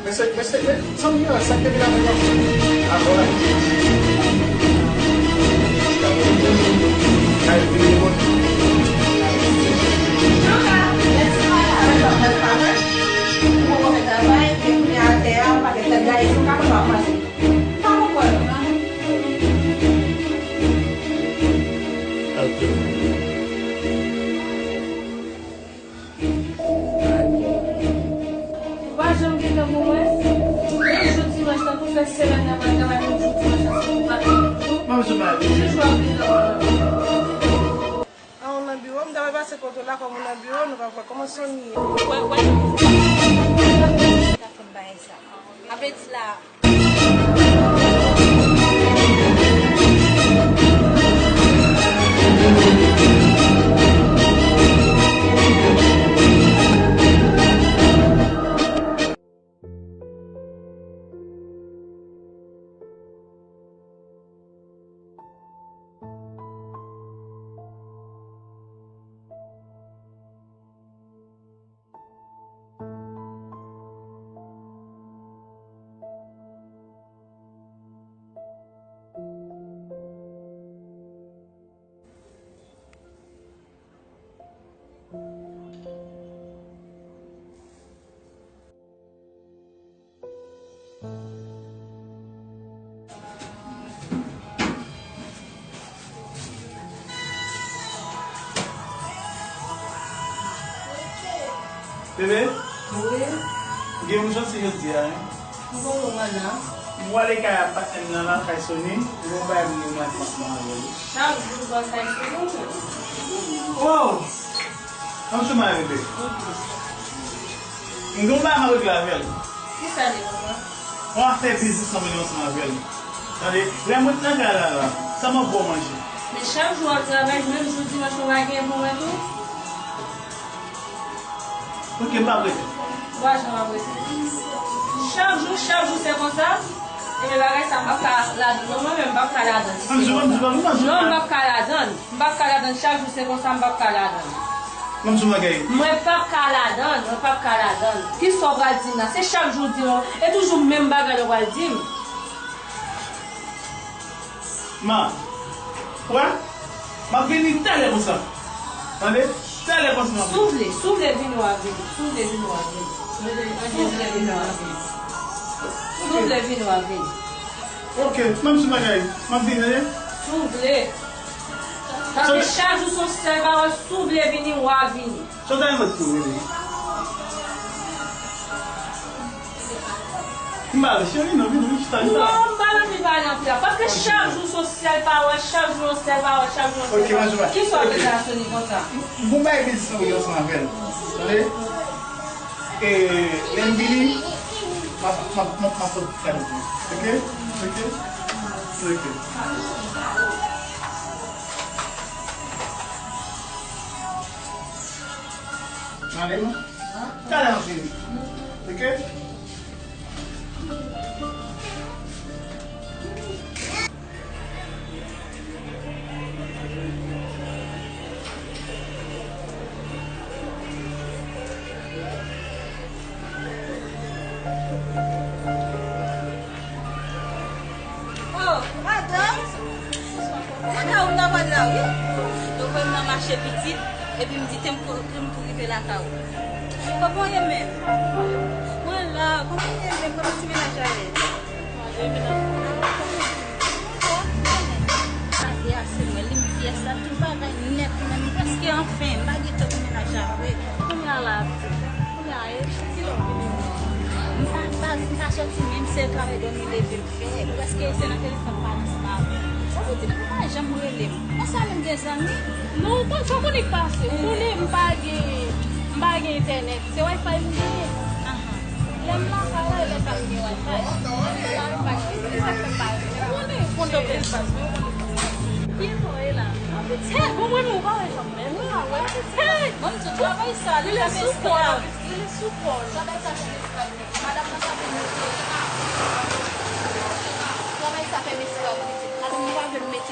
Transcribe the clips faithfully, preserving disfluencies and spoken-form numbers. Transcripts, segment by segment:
Mesye, mesye, men, zanmi an, sa k te vin avè l la? Avè l la. Kay vini moun. Ou pa janm gen tan pou mwen. Menm jou dimanch, tankou fè semèn nan, mwen travay menm jou dimanch la, se pou pa fè jou. Mwen jou pa. Jou jou ap gen tan pou mwen. An, ou nan biwo, m ta pral pase kote w la, kòm ou nan biwo, nou pral wè kòman Sony ye. Wè, wè. Sa fè m bagay sa. Sa vle di la, Bebe? Wi? Ou gen yon janti jodi a, wi. Ou konnen w la. M prale kay patnè m nan la, kay Sony. Ou gon bagay m gen mwen ak patnè m avè l. Chak jou l pral kay Sony. Oh! Ann sou mwen, bebe. M gen yon bagay m ap regle avè l. Kisa li, papa? Yon afè biznis mwen mennen ansanm avè l. Tande, lè mwen t nan kay la, la, sa m ap ba w manje? Men chak jou w ap travay, menm jou dimanch ou pa gen pou mwen tou? Ok, m p ap rete. Twa jan w ap rete. Chak jou, chak jou se konsa? Ebyen bagay sa m p ap ka ladann. Non, mwen menm m p ap ka ladann. Ann sou mwen, ann sou mwen, ann sou mwen. Non, m p ap ka ladann. M p ap ka ladann, chak jou se konsa, m p ap ka ladann. Mwen p ap ka ladann, mwen p ap ka ladann. Kisa w pral di m la? Se chak jou w di m, e toujou menm bagay w pral di m. Ma, wè, m ap vini talè konsa. Tande? Talè konsa m ap vini. Si w vle, si w vle vini, w a vini. Si w vle vini, w a vini. Si w vle vini, w a vini. Si w vle vini, w a vini. Ok, menm sou bagay, m ap vini, tande? Si w vle. Paske chak jou se yon sèl pawòl, si w vle vini, w a vini. Sa w ta renmen pou w vini? M pa vle, cheri, non, vini, vini, chita, chita. Non, m pa nan anvi pale anpil la. Paske chak jou se yon sèl pawòl, chak jou yon sèl pawòl, chak jou yon sèl pawòl. Ok, m a jwe. Kisa w vle di a Sony konsa? M gon bagay biznis mwen ansanm avè l. Tande? E lè m vini, m ap, m ap, m ap, m ap fè l pou ou. Ok? Ok? Ok. Mwen ale non. Talè m ap vini. Ok? Oh, madanm! Lakay ou m ta pral la, wi. Yo voye m nan mache pitit, epi m di te m kou-, te m tou rive lakay ou. Kòman w ye menm? Mwen la, kòman w ye menm? Kòman ti mennaj la ye? Ase, ase, mwen, li m pyès la, tout bagay nèt menm, prèske anfen, m pa gen tan pou mennaj la vre. Kounye a la, kounye a, e, kilè w vini? M pa, m pa, m pa sòti menm, se travay dòmi leve m fè. Prèske se nan telefòn m pale ansanm avè w. Sa vle di m pa janm rele m. Konsa menm gen zanmi? Non, ou konn, sa w konnen k pase. Ou konnen m pa gen, m pa gen entènèt. Se Wi-Fi m genyen. Ahan. Lè m lakay la, e lè sa m gen Wi-Fi. Lè m pa gen, se sa k fè m pa rele. Ou konnen, ou konnen. Pye pa w e la. Hey, bon, mwen menm, ou pa wè sa m menm. Ou pa wè. Hey! Bon, m di w, travay sa, li fè m esklav. Li sou kò l. Travay sa fè m esklav. Madanm nan sa fè m esklav. Travay sa fè m esklav, pitit. Madanm nan pa vle m mete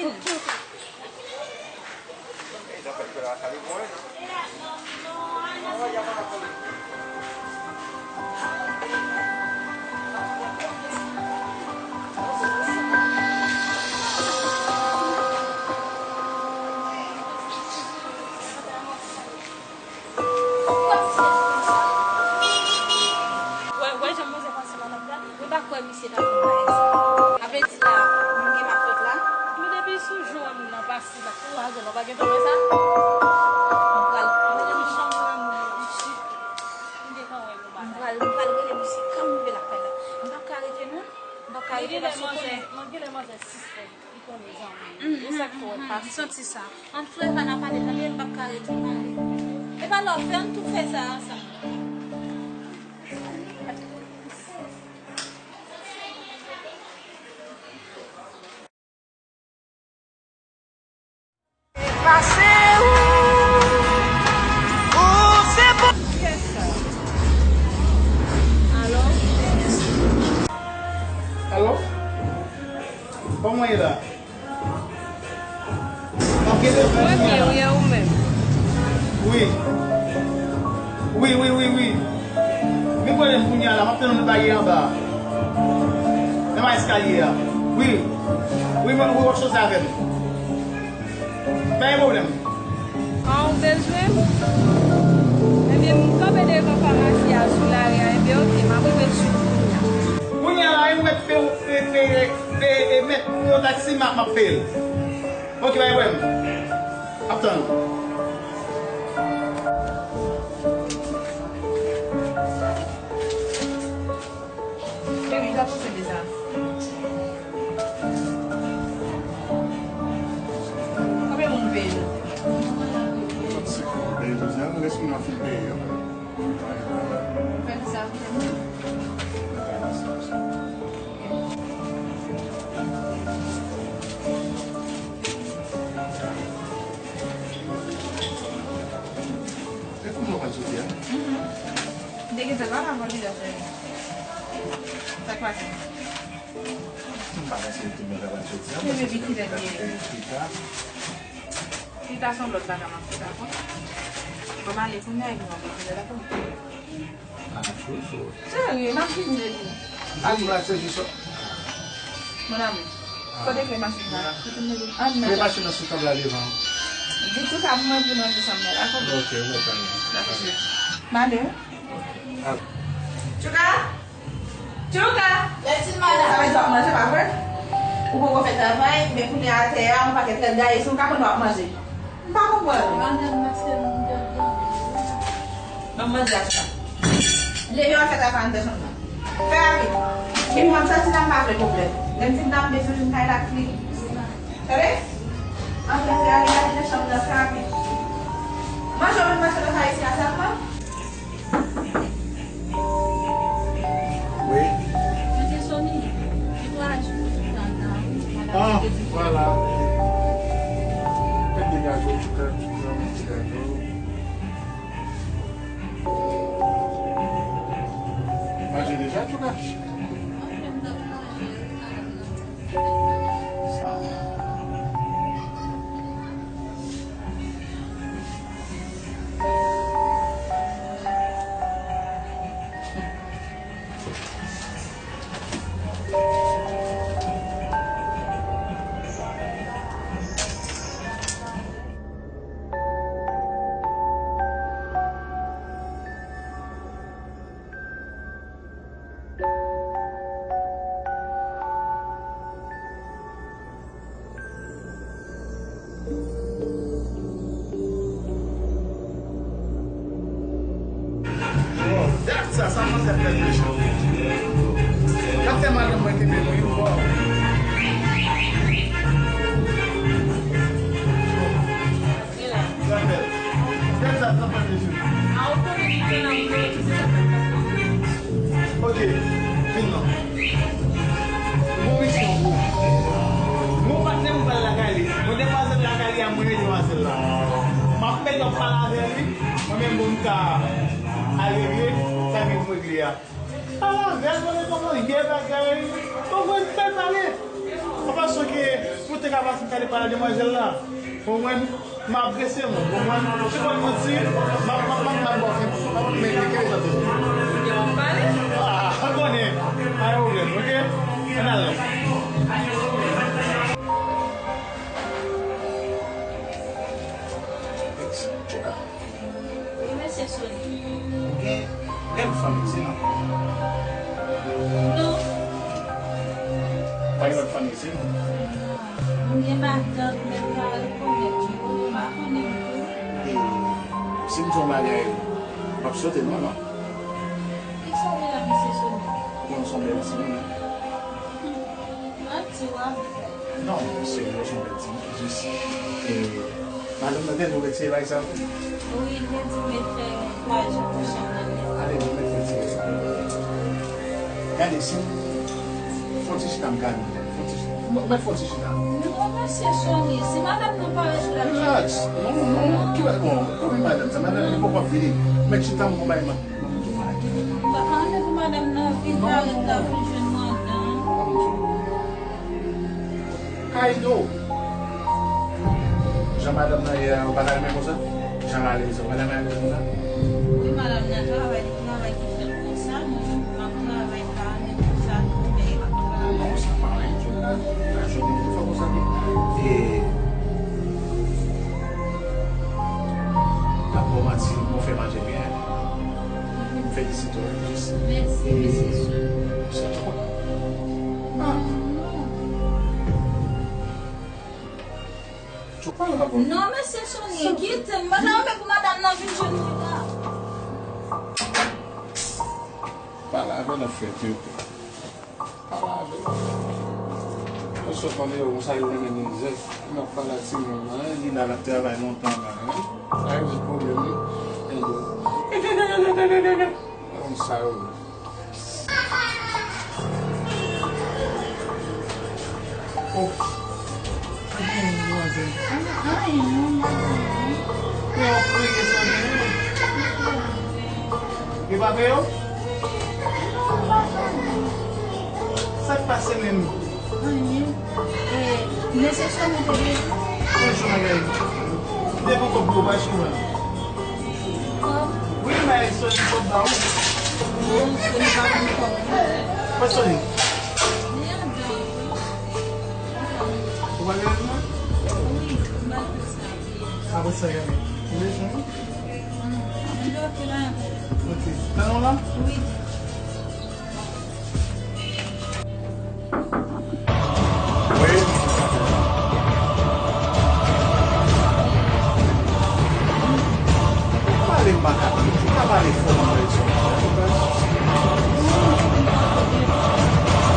Lil. Wè, wè jan manzè pase nan lòt la. Mwen pa kwè misye ta fè bagay sa. Sa vle di la, mwen gen mafyòt la. Men depi sou jou an moun nan pase la, tou a zè, pa gen tan wè sa. Mwen pral, mwen gen janm wè moun nan isit. Mwen gen tan wè moun bagay. Mwen pral, mwen pral rele misye kan m rive lakay la. Mwen p ap ka rete non. Mwen p ap ka rete paske w konnen. Mwen gen lè manzè sispann. Li konnen zanmi. E sa k fè w pase. M santi sa. Ann fè pa n ap pale, tande, m p ap ka rete. E pa lè w fè, ann tou fè sa ansanm. Pase ou, ou se bon. Alo? Alo? Kòman w ye la? Mwen byen, wi, e ou menm? Wi. Wi, wi, wi, wi. Vin kote m kounye a la, m ap tann ou nan baryè anba a. Nan eskalye a. Wi. Wi, mwen, wi, w ap chanje avè m. Pa gen pwoblèm. An, ou bezwen m? Ebyen, m kanpe devan famasi a sou lari a. Ebyen, oke, m ap rive sou kounye a. Kounye a la, e mwen k pe, pe, pe, pe, e mèt pou yon taksi, m ap, m ap peye l. Oke, pa gen pwoblèm. Ap tann ou. Baby, sa pou se de sa. Konbyen moun peye jodi a? Trannsenk moun peye jodi a, rès moun nan fin peye yo. Fè sa. E kounye w pral soti a? Mhm. M te gentan la, la, mwen deja fè. Sa k pase? M pa panse m te mèt al jodi a, men baby, kilè l ye? Pita. Pita se yon lòt bagay m ap fè, dakò? Bon, m ale kounye a, epi m ap retounen, dakò? Ah, chou, chou. Serye, m ap vini, baby. Al la, se jis. Mon amour, kote kle machin nan? Kle machin nan sou tab la devan. Di tout sa pou mwen pou nou ansanm nan, dakò? Ok, mèt ale. Dakò, cheri. M ale, wi. Al. Tchouka! Tchouka! Lè ti madan. Sa vle di w ap manje, pa vre? Ou poko fè travay, men kounye a atè a, yon pakèt lèt gaye sou ou, ka konn w ap manje. M pa konprann. Ban m manje a, Tchouka. Leve, w al fè travay anndan chanm nan. Fè rapid. Epi m ap sòti la, m pa vle pwoblèm. Lè m fin nan, m bezwen vin kay la pli. Tande? Antre, antre, ale, ale nan chanm nan, fè rapid. Manje w vin manje nan kay isi a sèlman? Wi. Mesye Sony, netwayaj pou tout kay la, wi. Ah, vwala. Fè degaje tout kay, tout kay, tout kay. Manje deja, Tchouka? Sa, sa kòmanse ap fè m mechan. L ap fè madanm mwen kenbe m wi, waw. Sa fè. Gad sa, sa fè mechan. Ok, vin non. Bon misyon pou ou. Bon patnè m pral lakay li. Bon demwazèl lakay li a mwen demwazèl la. M ap mete w pale avè li. Mwen menm bon m ka al regle sa gen pou m regle a. Pale avè l, konnen kòman l ye bagay. Konprann, fè l pale. Ou panse ke pou te ka pase m ka te pale a demwazèl la. Konprann? M ap prese mwen, konprann? Se pa manti, m ap, m ap, m ap, m ap ba w fè, m ap, men, men, kenbe sa tou. Ah, ou konnen, pa gen pwoblèm, ok? Ann ale. Wi, mesye Sony. Ou gen, gen lòt fanm isi, non? Non. Pa gen lòt fanm isi, non? M gen matant, men m pa rekonèt yo, m pa konnen yo. E si m di w yon bagay, w ap sote, non, non? Kisa w gen la, mesye Sony? Ou konn w se yon bèl timoun, wi. Manti w ap fè. Non, serye, w se yon bèl timoun. Jis, e, madanm nan te di w retire bagay sa yo? Wi, li te di m mete twa jou pou chanm nan nèt. Ale, nou mèt retire sa. Gade, si m fè yon ti chita, m ka vin. Fè yon ti chita. M mèt fè yon ti chita. Non, mesye Sony, si madanm nan parèt la. Relax. Non, non, non. Ki bagay, bon, kote madanm sa? Madanm li poko ap vini. Mèt chita, m gon bagay, man. Ba, ann pou madanm nan vin parèt la pou l jwenn madanm. Kaido. Jan madanm nan ye a, ou pa ta renmen konsa? Jan l ale sa, ou pa ta renmen konsa? Wi, madanm nan travay, li travay ki fèt konsa, mwen menm m ap travay pa renmen konsa tou, men m ap travay. Non, sa pa anyen, Juna. Jodi, fò konsa tou. E, m ap ba w manti, mwen fè manje byen. M felisite w, jis. Mèsi, mesye Sony. Sa twòp. Ah. Ou pale avè l. Non, mesye Sony, kite m. Mwen ta renmen pou madanm nan vin jwenn mwen la. Pale avè l, frè, silvouplè. Pale avè l. Mwen sot nan deyò, konsa yo renmen mizè. M ap pale ak timoun nan, eh, li la, l ap travay lontan la, eh. Sa rezoud pwoblèm li. Enben. Konsa yo. Oh. Sa gen, manzè? Anyen, non, manzè. Yo, ap kriye sa gen, wi. Yo pa peye w? Non, pa peye. Sa k pase menm? Anyen. Eh, mesye Sony te bezwen. Konn jan bagay. Depi kòb yo pa chita. Kòb? Wi, men Sony kòb ba ou. Non, Sony pa ban m kòb. Pas Sony. Li andan. Ou pa gen rezon? Wi, m pa gen sa. Apre sa, gade. Ou bezwen? Mm, m bloke la. Ok. Tann ou la? Wi. Pale m pa ka tande. Ou ka pale fò nan rezo.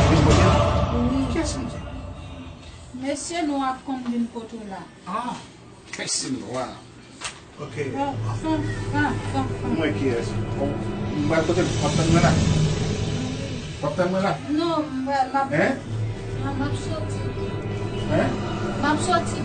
Vin kote m. Wi. Kiyès moun sa? Mesye nwa ap konn vin kote w la. Ah. Pèse nwa. Ok. Fan, fan, fan, fan, fan. Mwen kiyès? Bon, m pral kote m, w ap tann mwen la. W ap tann mwen la. Non, m pral, m ap, hein? M ap soti. Hein? M ap soti.